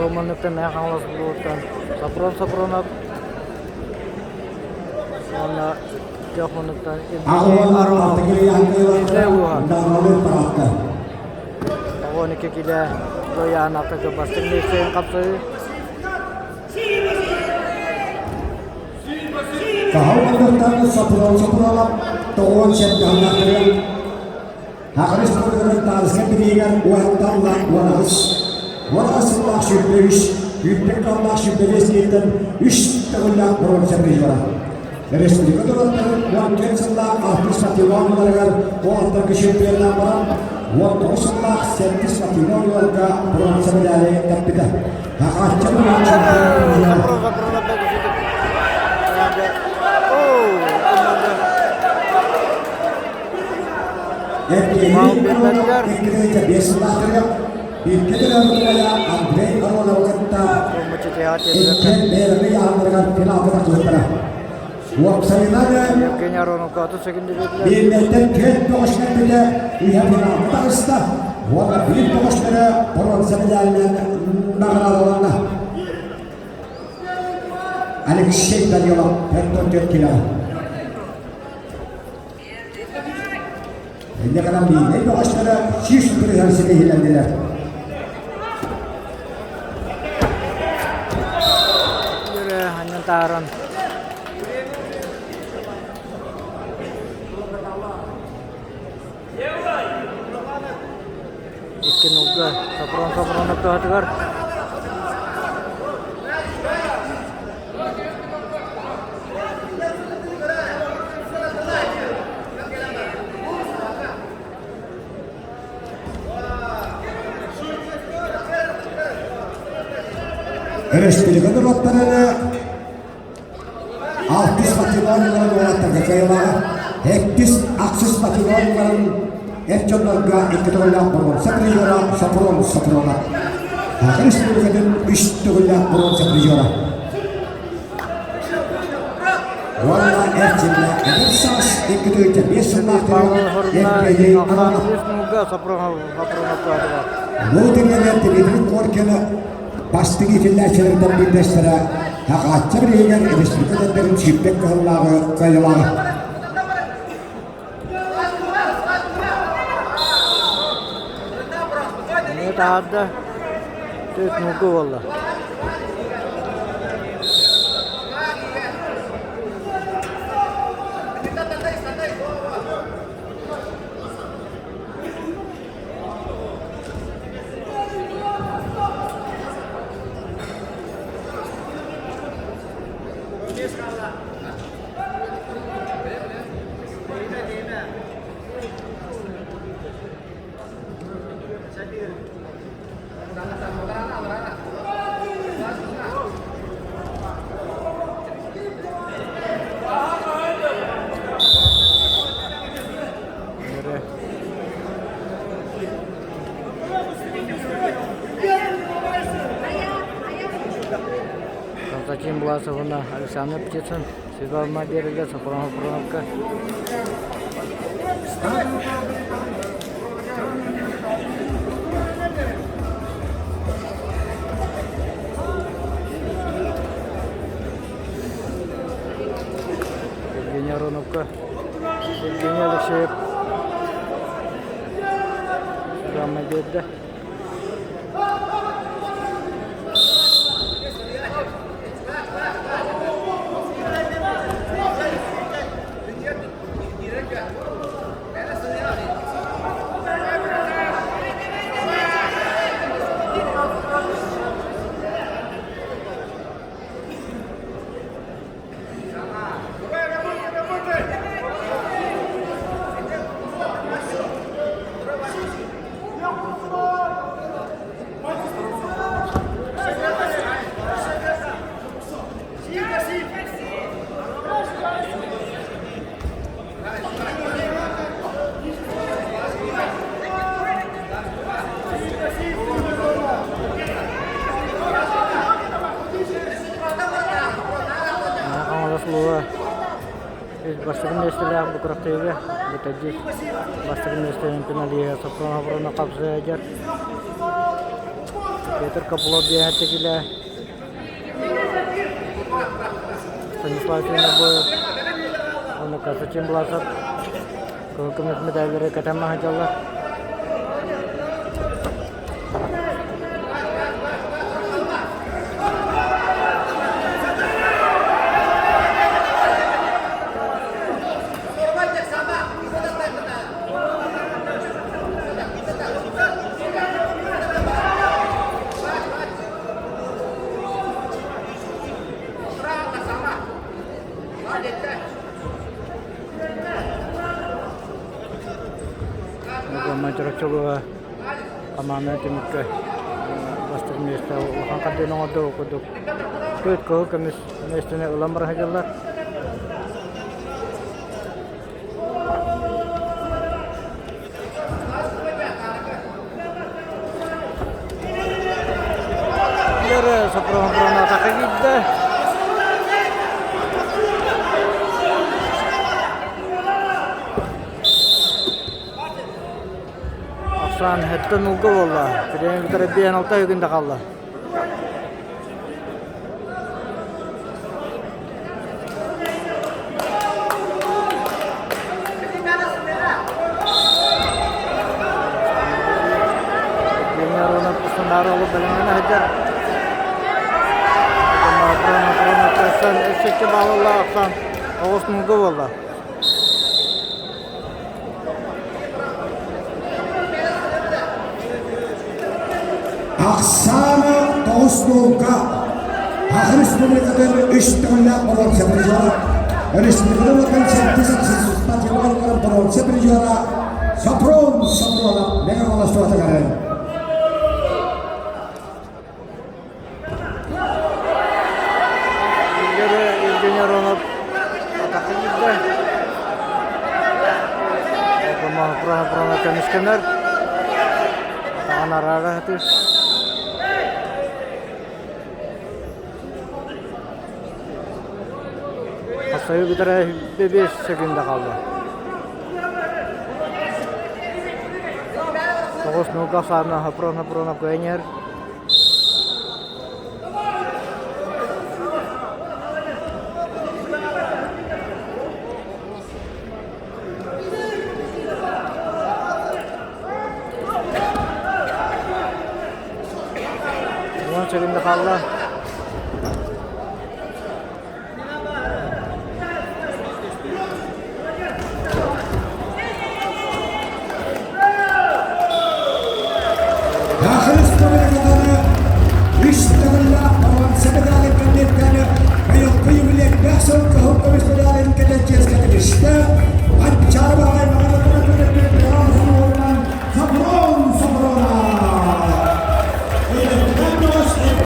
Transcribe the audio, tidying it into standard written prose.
Романовтан Мэҥэ Хаҥалас улууһуттан Сопрон Сопронов уонна Дьохмунуттан Евгений Аронов Мирнэй улууһа. 12 килэ Лоянаптарга бастыҥ миэстэтин хапсыы. Саха уолаттарын Сопрон Сопронов тоҕуон сэргэхлэхтэрин Саха Республикатын Таалыска бириигэр уотталла уонаҕыс уонаҕыс сыллаах 23, үүттэн каллаах 25 диэттэн үс төгүллээх боруонса призера. Республика дораттарын 14 сыллаах алтыс спортивнай оонньууларыгар уолаттарга чемпионнаан баран, 19 сыллаах сэттис спортивнай оонньууларга боруонса медали тэппитэ. Хаачча Андрей Ароновы кытта иккиэн ааннарыгар финалга тахсыбыттара. Уопсайынан Евгений Ароновка 30 секунда биэрдилэр. Биирнэттэн түөрт бөҕөстөрбүтэ үһэ финалга таҕыста уонна биир бөҕөстөрө боруонса медалынан наҕараадаланна. Алексей Данилов 44 кило. Инньэ гынан биирнэй бөҕөстөрө 100 бырыһыан ситиһилэннилэр. Анньан тааран икки нолга Сопрон Сопронов туһатыгар Өрөспүүбүлүкэ норуоттарыгар алтыс патриотларын уолаттарга кыайыылааҕа, эккис ахсыс патриотларын эр дьоннорго икки төгүллээх боруонса призера Сопрон Сопронов. Саха Республикатын үс төгүллээх боруонса призера. Уонна эрчимнээх эдэр саас 205 сыллаах Евгений Аронов. Лутиннэр Дмитрий Коркина бастыҥ иитиллээччилэртэн биирдэстэрэ Хахаачча бирииһигэр республика дэннэрин сүүрбэт кыһыллааҕы кыайыылааҕа. Эмиэ таһаарда. Төрт нугу буолла. Константин Власов уонна Александр Птицын Светлана биэрэргэ Сафронов Проновка. Евгений Ароновка, Евгений Алексеев Светлана биэрдэ. Хаҥалас улууһа бастакы миэстэлээх бу күрэхтэһиигэ Бытадьы бастакы миэстэнэн финалиһа Сопронов Хапсыайдьар. Петр Копылов биэһэттэ килэ. Станислав Свинобоев уонна Константин Власов кыһыл көмүс медаллары кэтэн сылдьаллар. Чурапчылыга хамаана түмүккэ бастакы миэстэ улахан хардыыны оҥордо ол курдук төрт кыһыл көмүс миэстэни ылан бара сылдьаллар. Сопрун атака киирдэ. Ахсаан хэттэн ылга буолла. Тренер бүтэрэ 5-6 үгүн да хаалла. Оҕус муҥга буолла. Ахсаана тоҕус нолга Саха Республикатын үс төгүллээх боруонса призера, республикатын улахан сэттис спортивнай боруонса призера Сопрон Сопронов Мэҥэ Хаҥалас Евгений Аронов атака киирдэ. Көмүскэнэр. Атаҕын араара сатыыр. Хасайы бүтэрэ 5 секунда хаалла. Тоҕус нолга саана Хопрона Прона кыайан Уон секунда хаалла.